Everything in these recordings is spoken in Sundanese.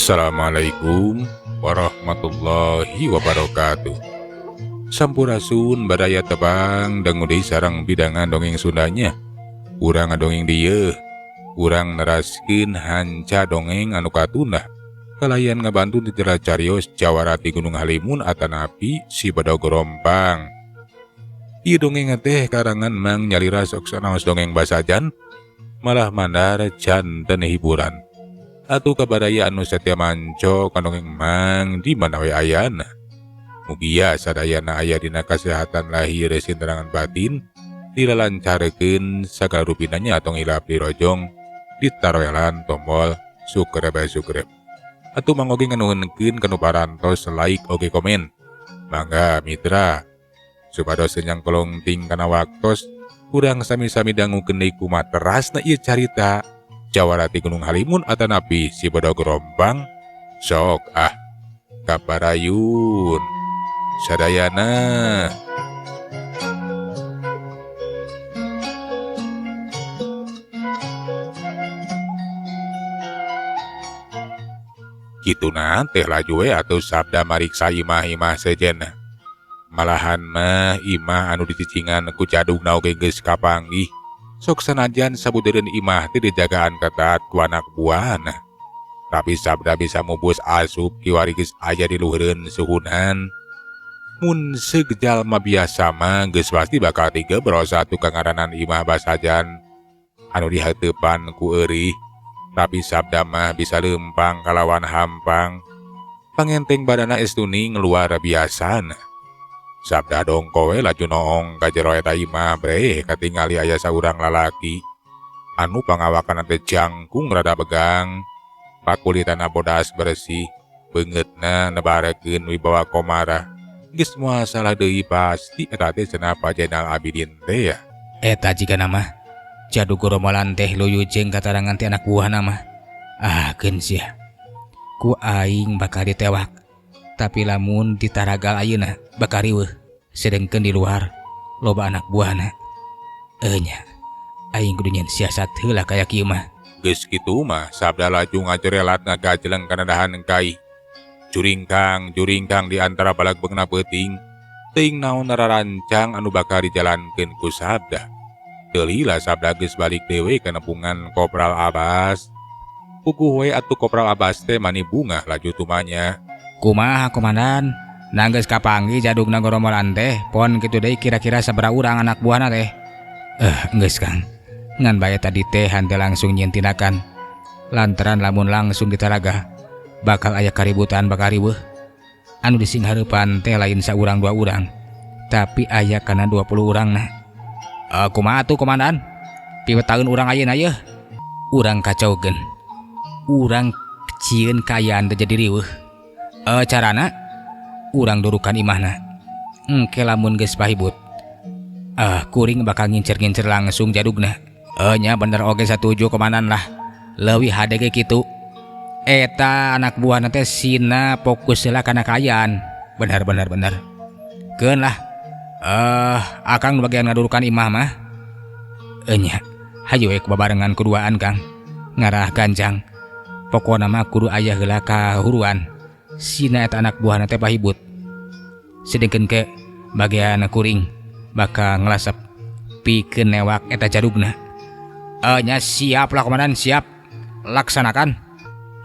Assalamualaikum warahmatullahi wabarakatuh. Sampurasun baraya tebang dangu deui sareng bidangan dongeng Sundanya. Urang ngadongeng dieu, urang neraskeun hanca dongeng anu katunda. Kalayan ngabantu di carios Jawara ti Gunung Halimun atanapi Si Bedog Rompang. Ieu dongeng teh karangan Mang Nyalira sok sanaos dongeng basajan, malah mandar janten hiburan. Atuh kabaraya anu setia manco ka dongeng Mang di mana we ayana. Mugia sadayana aya dina kasehatan lahir sinterangan batin, dilalancarkeun sagala rupina tong hilap dirojong, ditaroelan tombol subscribe subscribe. Atuh mang oge nganuhunkeun kanu parantos like oge komen. Mangga mitra, supados nyangkolong ting kana waktos, urang sami-sami dangukeun deui kumaha terasna ieu carita Jawara ti Gunung Halimun atanapi Si Bedog Rompang. Sok ah, kaparayun sadayana. Kituna teh laju we atuh Sabda mariksa imah-imah sejenna. Malahan mah imah anu dicicingan ku jadugna oge geus kapanggih. Sok sanajan sabudeureun imah teh dijagaan ketat ku anak buahna. Tapi Sabda bisa mubus asup kiwari geus aya di luhureun suhunan. Mun seug jalma biasa mah geus pasti bakal digebros atuh kangaranan imah basajan anu dihatepan ku eurih. Tapi Sabda mah bisa leumpang kalawan hampang. Pangenteng badana estuning luar biasana. Sabda dongko we laju noong ka jero eta imah breh katingali aya saurang lalaki anu pangawakan teh jangkung rada begang, pakulitana bodas bersih, beungeutna nebarekeun wibawa komara. Geus moal salah deui pasti eta teh cenah Pak Jainal Abidin teh ya. Eta jigana mah jadug goromolan teh luyu jeung katarangan ti anak buahna mah. Ah keun sia. Ku aing bakal ditewak. Tapi lamun ditaragal ayeuna bakal riweuh. Sedengkeun di luar loba anak buahna. Nya, aing kudu nyeun siasat heula kaya kieu mah. Geus kitu mah Sabda laju ngajerelat ngagajeleng kana dahan kai. Juringkang, juringkang di antara balag beungna peuting. Teuing naon rarancang anu bakal dijalankeun ku Sabda. Teu lila Sabda geus balik deui ka nepungan Kopral Abbas. Puguh we atuh Kopral Abbas teh mani bungah laju tumanya. Kumaha komandan? Nah geus kapanggih jadugna goromolan teh, pon kitu deui kira-kira sabaraha urang anak buahna teh? Geus Kang. Ngan bae tadi teh henteu langsung nyieun tindakan. Lantaran lamun langsung ditaraga bakal aya kaributan bakal riweuh. Anu disinghareupan teh lain saurang dua urang, tapi aya kana 20 urangna. Kumaha atuh komandan? Piwetaeun urang ayeuna yeuh. Urang kacaukeun. Urang cieun kaayaan teh jadi riweuh. Carana urang durukan imahna. Engke lamun geus pahibut. Kuring bakal ngincer-ngincer langsung jadugna. Nya bener oge satuju komandan lah. Leuwih hade ge kitu. Eta anak buahna teh sina fokus heula kana kaayaan. Bener bener bener. Keun lah. Akang bagian ngadurukan imah mah. Nya, hayu we babarengan kuduaan Kang. Ngarah ganjang. Pokona mah kudu aya heula kahuruan. Sina eta anak buahna teh pahibut. Sedengkeun ke bagian kuring bakal ngelasep pikeun newak eta jadugna. Nya siap lah komandan, siap. Laksanakan.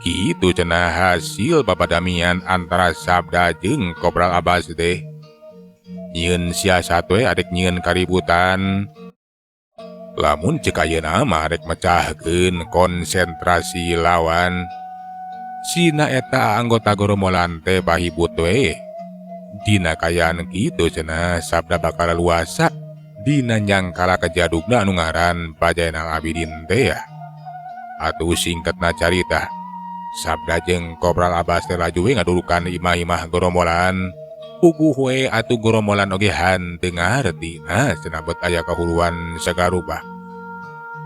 Kitu cenah hasil papadamian antara Sabda jeung Kopral Abbas teh. Nyieun siasat we arek nyieun kaributan. Lamun ceuk ayeuna mah arek mecahkeun konsentrasi lawan. Sina eta anggota goromolan teh pahibut we. Dina kaayaan kitu cenah Sabda bakal luasa dina nyangkala kajadugna anu ngaran Pak Jainal Abidin teh ya. Atuh singkatna carita, Sabda jeung Kopral Abbas teh laju we ngadurukan imah-imah goromolan. Puguh we atuh goromolan oge henteu ngarti. Nah cenah bet aya kahuruan sagarupa.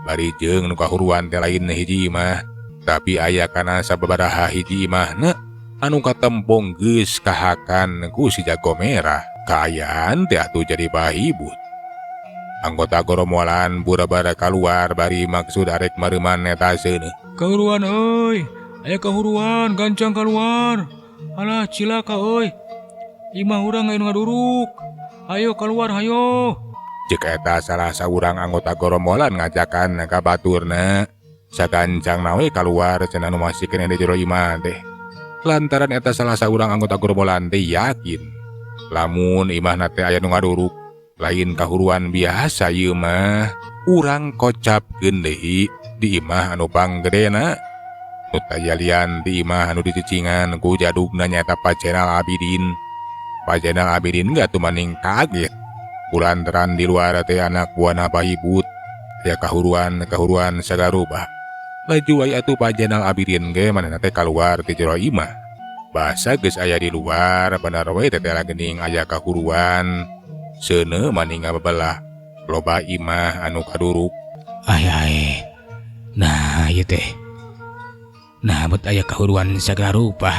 Bari jeung nu kahuruan teh lain hiji imah, tapi aya kana sababaraha hiji imahna anu katempong geus kahakan ku si jago merah. Kaayaan teh atuh jadi pahibut. Anggota goromolan bura-bara kaluar bari maksud arek mareuman eta seuneuh. Kahuruan euy. Aya kahuruan gancang keluar. Alah cilaka euy. Imah urang aya nu ngaduruk. Ayo keluar hayo. Cek eta salah saurang anggota gorombolan ngajakan ka baturna. Sagancangna we kaluar cenah nu masih keneh di jero imah teh. Lantaran eta salah saurang anggota gorombolan teh yakin lamun imahna teh aya nu ngaduruk, lain kahuruan biasa ieu mah. Urang kocapkeun deui di imah anu panggedena. Nu taya lian di imah anu dicicingan ku jadugna nyaeta Pak Jenal Abidin. Pak Jenal Abidin gak tumaning kaget. Kulantaran di luar teh anak buahna pahibut. Aya kahuruan-kahuruan sagarupa. Laju wae atuh Pak Jenal Abidin ge manehna teh kaluar ti jero imah. Basa geus aya di luar bener we teh geuning aya kahuruan. Seuneu maning ngabebelah. Loba imah anu kaduruk. Ay ay. Nah ieu teh. Nah bet aya kahuruan sagala rupa.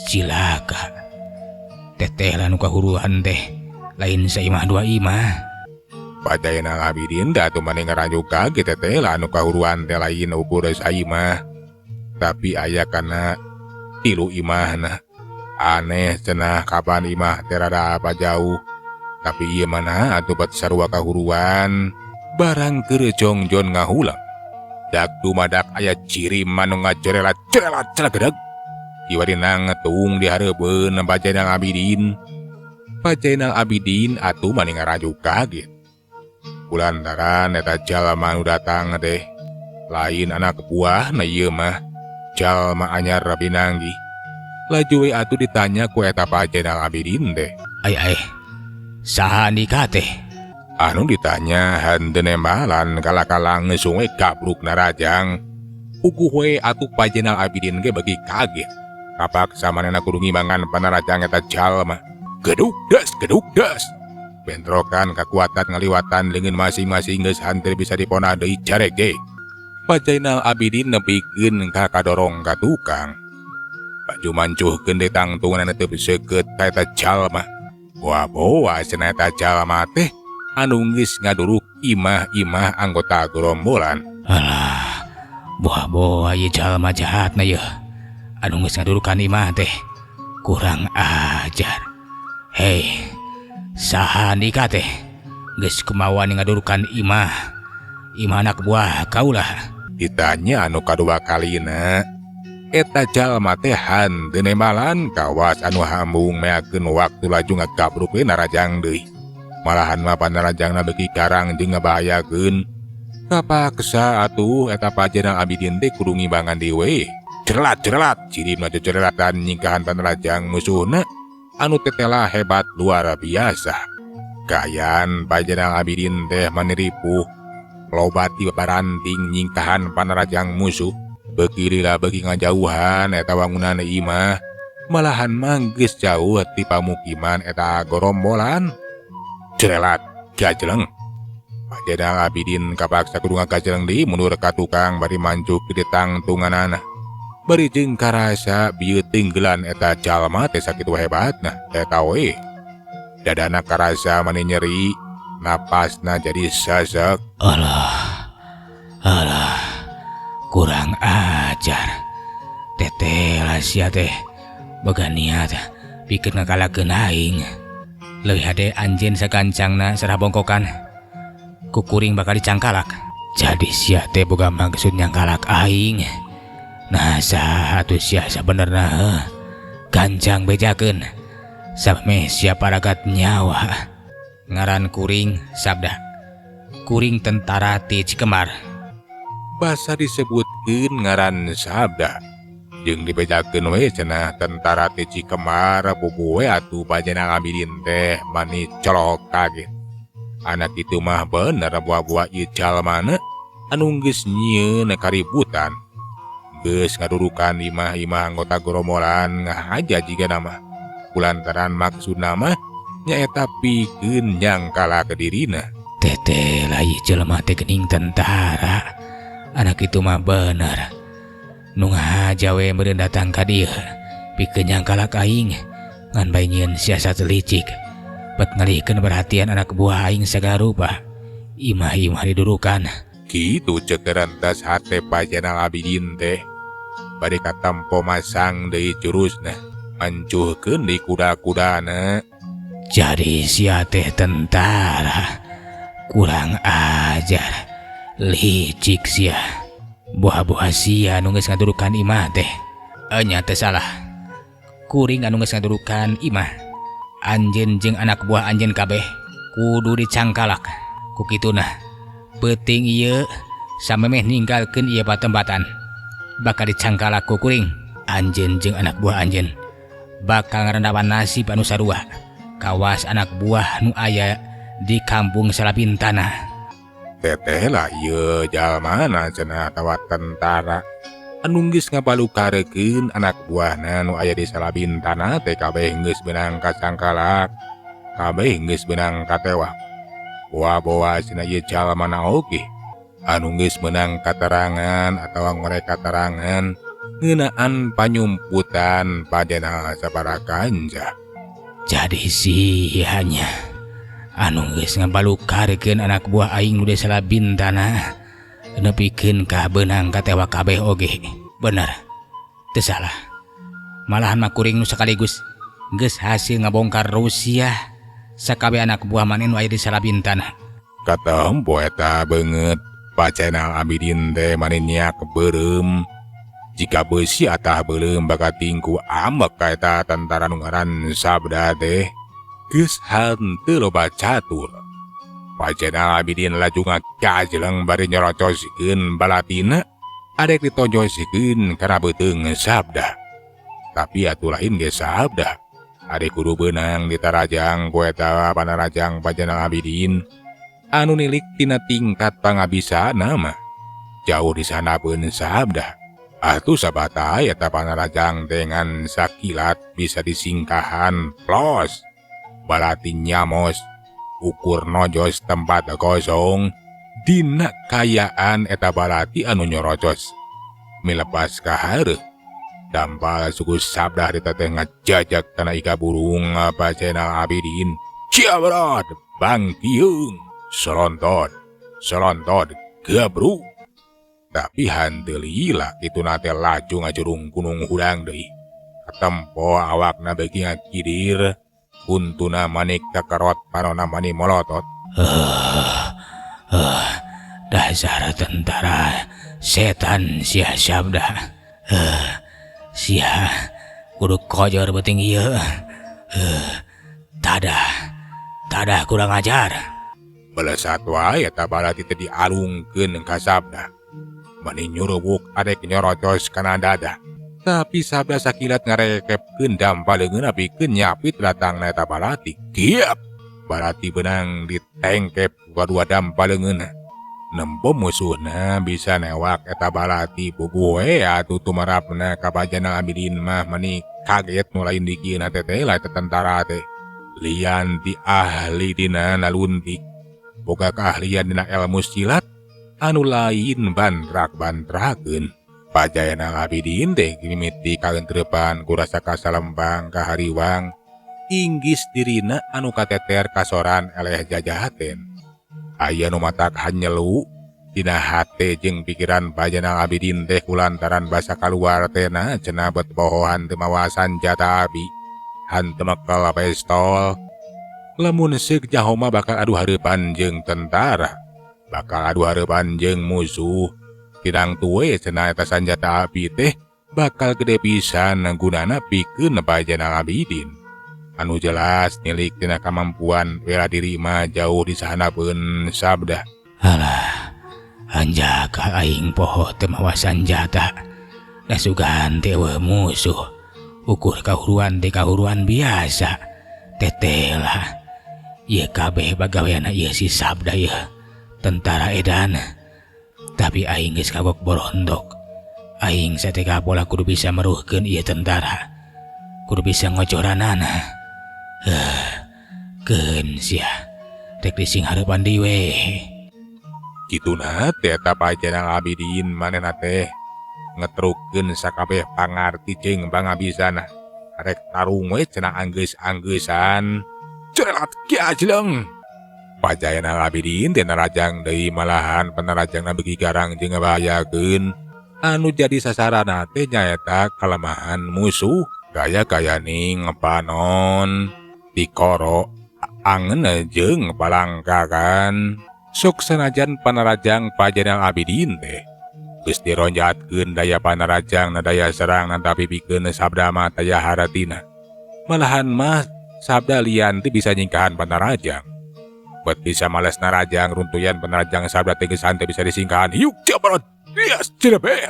Cilaka. Teteh lah nu kahuruan teh. Lain saimah dua imah. Pak Jainal Abidin da atuh maning ngaranjuk kaget teteh lah anu kahuruan teh lain ukur saimah. Tapi aya kana tilu imahna. Aneh cenah kapan imah teh rada apa jauh. Tapi ieu mana atuh bat sarua kahuruan. Barang keur jongjon ngahulang. Dak dumadak aya ciri anu ngajerelat jerelat celegedeg. Iwarinang tung di hareupeun Pak Jainal Abidin. Pak Jainal Abidin atuh maning ngarajuk kaget. Kulantaran eta jalma nu datang teh lain anak buahna ieu mah, jalma anyar pinanggih. Laju we atuh ditanya ku eta Pak Jainal Abidin teh. Ay ay. Saha andika teh? Anu ditanya henteu nembalan kala-kala ngesung we gabruk narajang. Puguh we atuh Pak Jainal Abidin ge beuki kaget. Kapaksa manehna kudu ngimbangan panarajang eta jalma. Geduk das geduk das. Bentrokan kakuatan ngaliwatan leungeun masing-masing geus henteu bisa diponah deui carege. Pak Jainal Abidin nepikeun ka kadorong ka tukang. Baju mancuhkeun deui tangtunganna teu seukeut ka eta jalma. Boa-boa cenah eta jalma teh anu geus ngaduruk imah-imah anggota gerombolan. Alah, boa-boa ieu jalma jahatna yeuh. Anu geus ngadurukan imah teh kurang ajar. Hei, saha andika teh? Geus kumaha ngadurukan imah. Imah anak buah kaulah. Ditanya anu kadua kalina. Eta jalma teh henteu nembalan kawas anu hambung meakeun waktu laju ngagabruk we narajang deui. Malahan mah panarajangna beuki garang jeung ngabahayakeun. Kapaksa atuh eta Pak Jainal Abidin teh kudu ngimbangan deui we. Cerelat cerelat cirimna cecerelatan nyingkahan panarajang musuhna anu tetela hebat luar biasa. Kayan Pak Jainal Abidin teh maniripuh loba ti baranting nyingkahan panarajang musuh. Beuki lila beuki ngajauhan eta wangunan imah. Malahan mah geus jauh ti pamukiman eta gorombolan. Cerelat gajleng. Pak Jainal Abidin kapaksa kudu ngagajleng deui mundur ka tukang bari mancuk di tangtunganana. Bari jeung karasa bieu tinggelan eta jalma teh sakitu hebatna eta we. Dadana karasa mani nyeri, napasna jadi sesek. Alah, alah, kurang ajar. Teteh lah sia teh, boga niat pikeun ngakalakeun aing. Leuwih hade anjeun sagancangna sarah bongkokan. Ku kuring bakal dicangkalak. Jadi sia teh boga maksud nyangkalak aing. Nah saha atuh sia sabenerna heuh. Gancang bejakeun. Sameh sia paragat nyawa. Ngaran kuring Sabda. Kuring tentara ti Cikemar. Basa disebutkeun ngaran Sabda. Jeung dibejakeun we cenah tentara ti Cikemar puguh we atuh Pak Jainal Abidin teh mani colok kaget. Anak itu mah bener buah-buah ieu jalmana anu geus nyieun kaributan. Geus ngadurukan imah-imah anggota gerombolan ngahaja jigana mah. Kulantaran maksudna mah nyaeta pikeun nyangkala ke dirina. Teteh lah ieu jelema teh geuning tentara. Anak itu mah bener. Nu ngahaja we meureun datang ka dieu pikeun nyangkala ka aing. Ngan bae nyieun siasat licik. Bet ngalihkeun perhatian anak buah aing sagala rupa. Imah-imah didurukan. Kitu cek rentas hate Pak Jainal Abidin teh. Bari katempo masang deui jurusna, mancuhkeun di kuda-kudana. Jadi sia teh tentara. Kurang ajar. Licik sia. Boha-boha sia nu geus ngadurukan imah teh. Enya teh salah. Kuring anu geus ngadurukan imah. Anjeun jeung anak buah anjeun kabeh kudu dicangkalak. Ku kituna. Peuting ieu samemeh ninggalkeun ieu patempatan. Bakal dicangkalak ku kuring. Anjeun jeung anak buah anjeun bakal ngarandapan nasib anu sarua. Kawas anak buah nu aya di kampung Salabintana. Teteh lah ieu jalmana cenah atawa tentara anu geus ngabalukarkeun anak buahna nu aya di Salabintana teh kabeh geus beunang kacangkalak, kabeh geus beunang katewak. Boa-boa cenah ieu jalmana oge anu geus meunang katerangan atawa ngorek katerangan ngeunaan panyumputan Pajenal Sabara Kanja. Jadi sia nya anu geus ngabalukarkeun anak buah aing nu di Salabintana nepikeun ka beunang katewak kabeh oge. Bener, teu salah. Malahan mah kuring nu sakaligus geus hasil ngabongkar Rusia sakabeh anak buah maneh nu aya di Salabintana. Katempo eta beungeut Pajenal Abidin teh mani nyiak beureum. Jika beusi atah beuleum bakal tingku amek ka eta tentara nu ngaran Sabda teh. Geus henteu loba catur. Pajenal Abidin laju ngagajleng bari nyorocoskeun balatina arek ditonjoskeun kana beuteung Sabda. Tapi atuh lain ge Sabda. Arek kudu beunang ditarajang ku eta panarajang Pajenal Abidin anu nilik tina tingkat pangabisana mah jauh di sanapeun Sabda. Atuh sabata eta panarajang dengan sakilat bisa disingkahan plos. Balati nyamos ukur nojos tempat kosong dina kayaan eta balati anu nyorocos milepas ka hareuh. Dampal suku Sabda harita teh ngajajak kana ika burung Pajenal Abidin. Ciabrot bangkiung solontot solontot gabruk. Tapi hanteu lila kitu na teh laju ngajurung gunung hudang deui. Katempo awakna beuki ngakidir, huntuna manik kakerot, panona mani molotot. Dasar tentara setan sia Sabda. Sia kudu kojor beuting ieu. Tadah, tadah kurang ajar. Belesat wae eta balati teh dialungkeun ka Sabda. Mani nyurubuk arek nyorocos kana dada. Tapi Sabda sakilat ngarekepkeun dampal leungeunna pikeun nyapit latangna eta balati. Giap! Balati beunang ditengkep ku kadua dampal leungeunna. Nempo musuhna bisa newak eta balati puguh we atuh tumarapna ka Pajenal Abidin mah mani kaget nu lain dikieuna teh teh lah eta tentara teh. Lian ti ahli dina naluntik. Boga keahlian dina ilmu silat anu lain bantrak-bantrakeun. Pajenal Abidin teh mimiti kaentrepan ku rasa kasalembang kahariwang inggis dirina anu kateter kasoran eleh jajahaten. Aya nu matak hanyelu dina hate jeung pikiran Pajenal Abidin teh kulantaran basa kaluar teh na cenah bet bohohan teu mawa sanjata api, hanteu mekel pistol. Lamun seuk jaho mah bakal adu hareupan jeung tentara, bakal adu hareupan jeung musuh. Tidang tuwe cenah eta sanjata api teh bakal gede pisan gunana pikeun Pajenal Abidin. Anu jelas nilik tina kamampuan bela diri mah jauh di sahanapeun Sabda. Alah, hanjaka aing poho teu mawa sanjata. Da sugan teh eueuh musuh. Ukur kahuruan teh kahuruan biasa. Teteh lah. Ieu kabeh bagaweana ieu si Sabda ieu. Tentara edan. Tapi aing geus kagok borondok. Aing sateka pola kudu bisa meruhkeun ieu tentara. Kudu bisa ngocoranana. Keun sia. Rek dising hareupan deui we. Kituna teh eta Pajenal Abidin manehna teh ngetrukeun sakabeh pangarti jeung pangabisana. Rek tarung we cenah anggeus-anggeusan. Celat kiajleng. Pajenal Abidin teh narajang deui malahan panarajangna beuki garang jeung ngabahayakeun. Anu jadi sasaran teh nyaeta kalemahan musuh gaya-gayaning panon tikoro angen jeung palangkakan. Sok sanajan panarajang Pak Zainal Abidin teh geus dironjatkeun daya panarajang na daya serang na tapi pikeun sabda mah taya haratina. Malahan mah sabda lian teh bisa nyingkahan panarajang. Bet bisa males narajang runtuyan panarajang sabda teh geus henteu bisa disingkahan. Yuk jabrot. Yes, cirebet.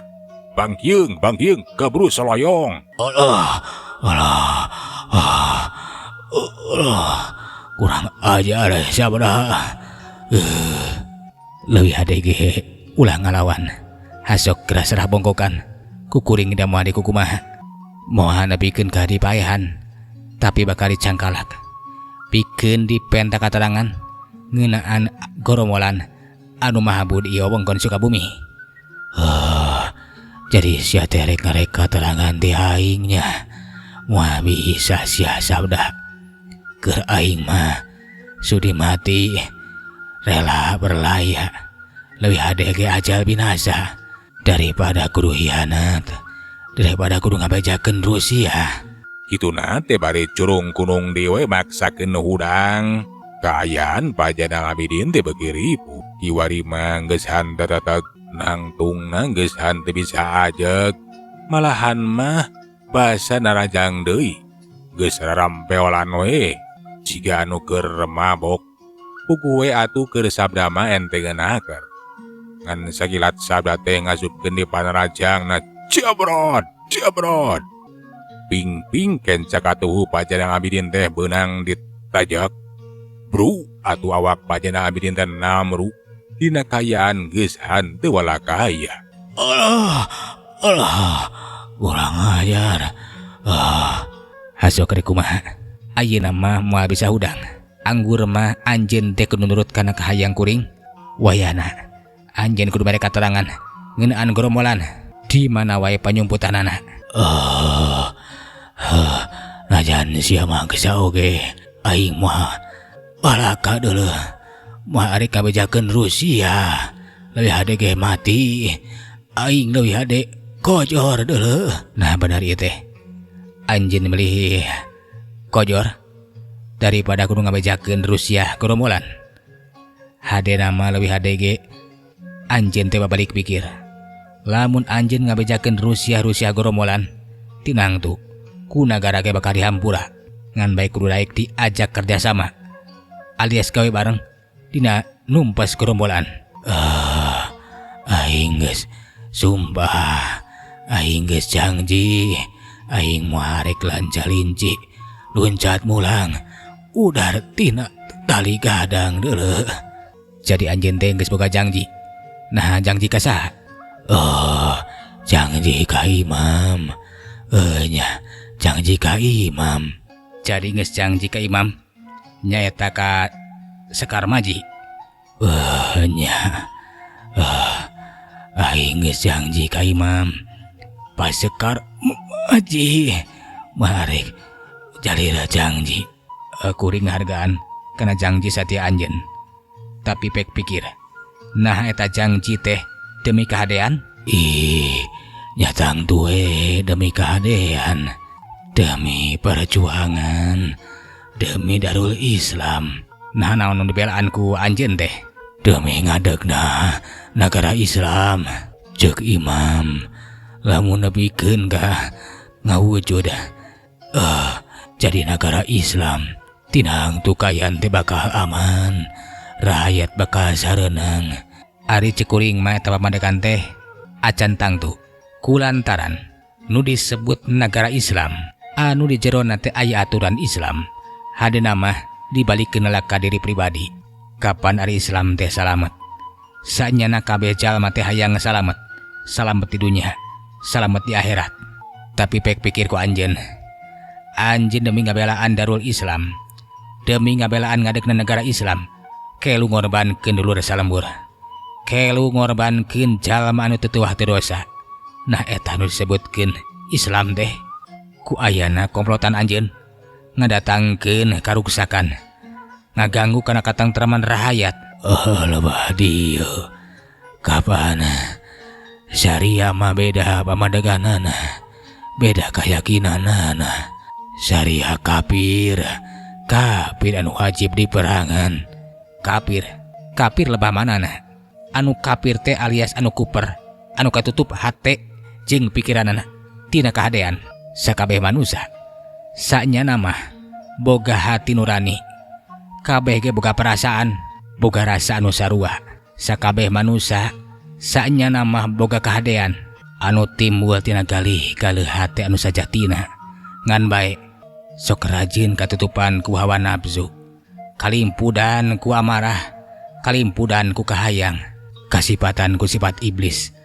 Bangkyung, bangkyung, keburu soloyong. Alah, alah, ah, alah, kurang ajar sabda. Leuwih hade ge ulah ngalawan. Hasok geura serah bongkokan. Kukuring da moal dikukumaha. Moal nepikeun ka dipaehan, tapi bakal dicangkalak. Pikeun dipenta katarangan ngeunaan goromolan anu mahabud ieu wewengkon Sukabumi. Jadi sia teh rek ngarek katerangan ti aing nya. Moal bisa sia sabda. Keur aing mah sudi mati rela berlaya. Leuwih hade ge ajal binasa daripada kudu hianat, daripada kudu ngabejakeun Rusia. Kituna teh bari curung kunung deui maksakeun hudang. Kaayaan Pak Zainal Abidin teh beuki ripuh. Kiwari mah geus henteu teteg nangtungna geus henteu bisa ajeg. Malahan mah basa narajang deui. Geus rarampeolan we jiga anu keur mabok. Puguh we atuh keur sabda mah ente ngeunakeun. Ngan sakilat sabda teh ngasupkeun di panarajangna jabrot, jabrot. Ping-ping kenca katuhu Pak Zainal Abidin teh beunang ditajak. Bru atuh awak Pak Zainal Abidin teh namru dina kaayaan geus henteu walakaya. Alah, alah, kurang ajar. Ah, hasok rek kumaha? Ayeuna mah moal bisa hudang. Anggur mah anjeun teh kudu nurut kana kahayang kuring. Wayahna anjeun kudu mere katerangan ngeunaan goromolan di mana wae panyumputanana. Ah, ah, najan sia mah geus oge aing mah balaka deuleuh. Moal arek kabejakeun Rusia. Leuwih hade ge mati. Aing leuwih hade kojor deuleuh. Nah bener ieu teh. Anjeun milih kojor daripada kudu ngabejakeun Rusia goromolan. Hade nama leuwih hade ge anjeun teh babalik pikir. Lamun anjeun ngabejakeun Rusia-Rusia goromolan, tinang tu ku nagara ge bakal dihampura. Ngan bae kudu daek diajak kerjasama alias gawe bareng dina numpas gerombolan. Ah, aing geus sumpah, aing geus janji, aing moal rek lanca linci, luncat mulang, udar tina tali gadang deuleuh. Jadi anjeun teh geus boga janji. Nah, janji ka saha? Oh, janji ka imam. Nya, janji ka imam. Jadi geus janji ka imam nyaeta ka Sekar Maji. Nya. Aing geus janji ka imam. Pas Sekar Maji marek jalira janji. Kuring ngahargaan kana janji satia anjeun. Tapi pek pikir, nah eta janji teh demi kahadean? Ih, nyatang duwe demi kahadean, demi perjuangan, demi Darul Islam. Nah naon nu dibelaan ku anjeun teh? Demi ngadegna nagara Islam. Ceuk imam, lamun nepikeun ka ngawujud jadi nagara Islam, tinang tukayan teh bakal aman, rakyat bakal sareunang. Ari ceuk kuring mah eta pamadekan teh acan tangtu kulantaran nu disebut nagara Islam anu di jerona teh aya aturan Islam. Hadena mah dibalikeun ka diri pribadi. Kapan ari Islam teh salamet? Sanyana kabeh jalma teh hayang salamet. Salamet di dunya, salamet di akhirat. Tapi pek pikir ku anjeun. Anjeun demi ngabelaan Darul Islam, demi ngabelaan ngadegna negara Islam, kelu ngorbankeun dulur salembur. Kelu ngorbankeun jalma anu teu tuah teu dosa. Nah eta nu disebutkeun Islam teh. Ku ayana komplotan anjeun ngadatangkeun karuksakan, ngaganggu kana katengtraman rahayat. Oh, lebah dieu. Kapan Saria mah beda pamadeganana, beda keyakinanana. Saria kafir, kafir anu wajib diperangan. Kafir, kafir lebah manana. Anu kafir teh alias anu kuper, anu katutup hate jeung pikiranana tina kahadean. Sakabeh manusia sanyana mah boga hati nurani, kabeh ge boga perasaan, boga rasa anu sarua. Sakabeh manusia sanyana mah boga kahadean anu timbul tina galih galeuh hate anu sajatina. Ngan bae sok rajin katutupan ku hawa nafsu, kalimpudan ku amarah, kalimpudan ku kahayang, kasipatan ku sifat iblis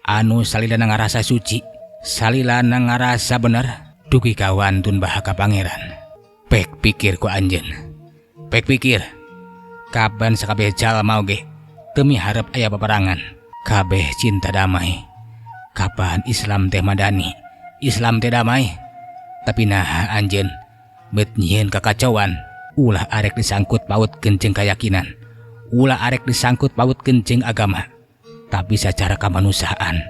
anu salilana ngarasa suci, salilana ngarasa bener, dugi ka wantun baha ka pangeran. Pek pikir ku anjeun, pek pikir kapan sakabeh jalma oge teu miharep aya peperangan, kabeh cinta damai. Kapan Islam teh madani, Islam teh damai. Tapi nah anjeun bet nyieun kakacauan. Ulah arek disangkut pautkeun jeung keyakinan, ulah arek disangkut pautkeun jeung agama, tapi secara kemanusiaan.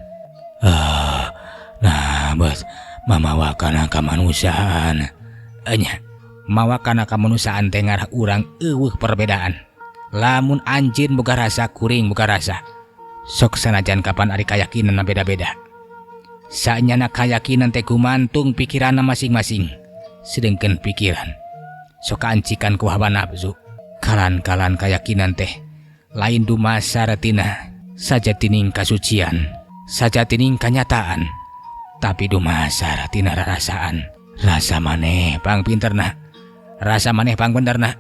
Nah bet mamawa kana kemanusiaan. Enya mawa kana kemanusiaan teh ngarah urang eueuh perbedaan. Lamun anjeun boga rasa, kuring boga rasa. Sok sanajan kapan ari kayakinan beda-beda. Sanyana kayakinan teh gumantung pikiranna masing-masing. Sedengkeun pikiran sok kaancikan ku hawa nafsu. Kalan-kalan kayakinan teh lain dumasar tina sajatining kasucian, sajatining kanyataan, tapi dumasar tina rarasaan. Rasa maneh pang pinterna, rasa maneh pang benerna,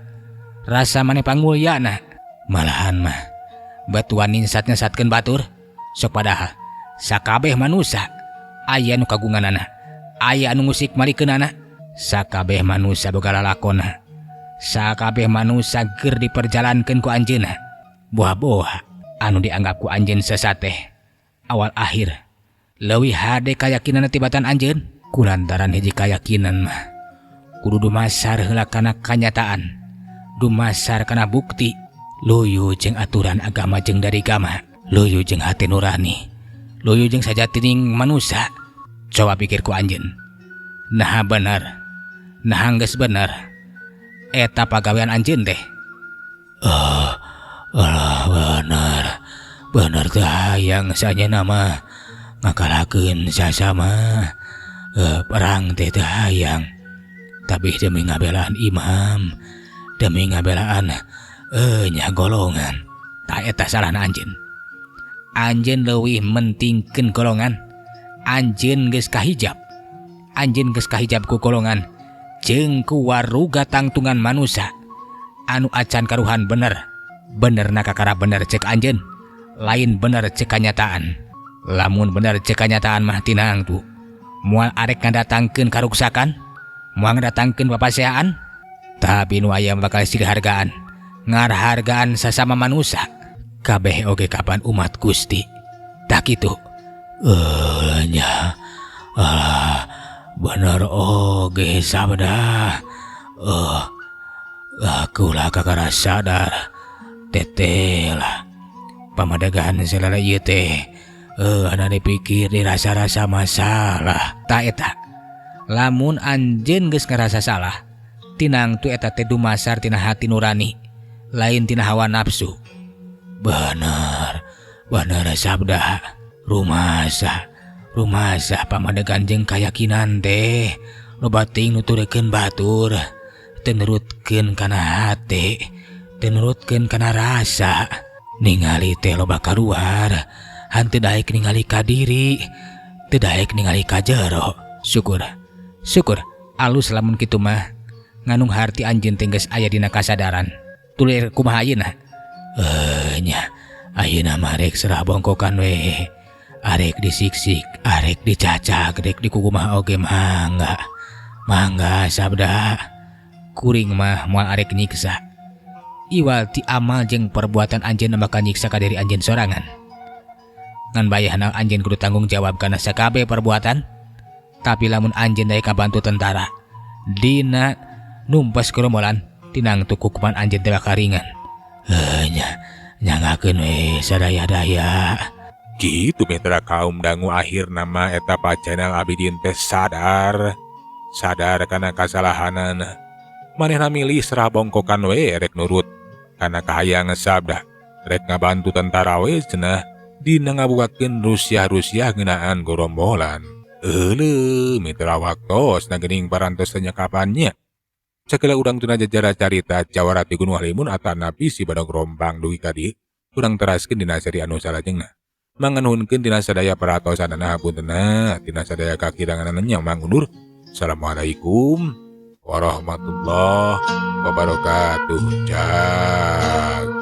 rasa maneh pang mulyana. Malahan mah batuan ninsat-nyesatkeun batur. Sok padahal sakabeh manusia aya nu kagunganana, aya anu ngusik malikeunana. Sakabeh manusia boga lalakona, sakabeh manusia ger diperjalankeun ku anjeunna. Boha-boha anu dianggap ku anjeun sesat teh awal akhir leuwih hade kayakinan tibatan anjeun. Kulantaran hiji kayakinan mah kudu dumasar heula kana kanyataan, dumasar kana bukti, luyu jeung aturan agama jeung dari gama, luyu jeung hati nurani, luyu jeung sajatining manusia. Coba pikir ku anjeun, naha bener, naha geus bener eta pagawean anjeun teh? Alah bener, bener teh hayang sanyana mah ngakalakeun sasama. Perang teh teu hayang, tapi demi ngabelaan imam, demi ngabelaan nya golongan. Tah eta salahna anjeun. Anjeun leuwih mentingkeun golongan. Anjeun geus kahijab, anjeun geus kahijab ku golongan jeung ku waruga tangtungan manusia anu acan karuhan bener. Benerna kakara bener cek anjeun, lain bener cek kanyataan. Lamun bener cek kanyataan mah tinang tuh moal arek ngadatangkeun karuksakan, moal ngadatangkeun papaseaan, tapi nu aya bakal silih hargaan, ngarhargaan sasama manusia. Kabeh oge kapan umat Gusti. Tah kitu. Nya. Alah, bener oge sabda. Aku lah kakara sadar. Teteh lah. Pamadegan selala ieu teh. Ana dipikir dirasa-rasa masalah. Ta eta. Lamun anjeun geus ngarasa salah, tinang tu eta teh dumasar tina hati nurani, lain tina hawa nafsu. Bener, bener sabda. Rumasa, rumasa pamadegan jeung kayakinan teh loba ting nuturkeun batur, teu nurutkeun kana hate, teu nurutkeun kana rasa. Ningali teh loba kaluar, henteu daek ningali ka diri, teu daek ningali ka jero. Syukur, syukur alus lamun kitu mah. Nganung harti anjeun teh geus aya dina kasadaran. Tulir kumaha ayeuna? Nya, ayeuna mah rek serah bongkokan we. Arek disiksik, arek dicacak, rek dikukumaha oge mangga. Mangga sabda. Kuring mah moal arek nyiksa. Iwal ti amal jeung perbuatan anjeun bakal nyiksa ka diri anjeun sorangan. Ngan bayahna anjeun kudu tanggung jawab kana sakabeh perbuatan. Tapi lamun anjeun daek kabantu tentara dina numpas gerombolan, tinang tu hukuman anjeun teh bakal ringan. Nya, nyangakeun we sadaya-daya. Kitu mitra kaum dangu akhirna mah eta Pak Jainal Abidin teh sadar sadar kana kasalahanana. Manehna milih serah bongkokan we rek nurut kana kahayang sabda rek ngabantu tentara we cenah dina ngabukakeun rusiah-rusiah ngeunaan gorombolan. Euleuh mitra waktos na geuning parantos teh kapannya. Sakala urang tuna jajara carita Jawara ti Gunung Halimun atanapi si Badog Rombang dugi ka dieu urang teraskeun dina seri anu salajengna. Manganuhunkeun tina sadaya peratosanana hapuntenna tina sadaya kakiranganana nya mangundur. Assalamualaikum warahmatullahi wabarakatuh. Jag.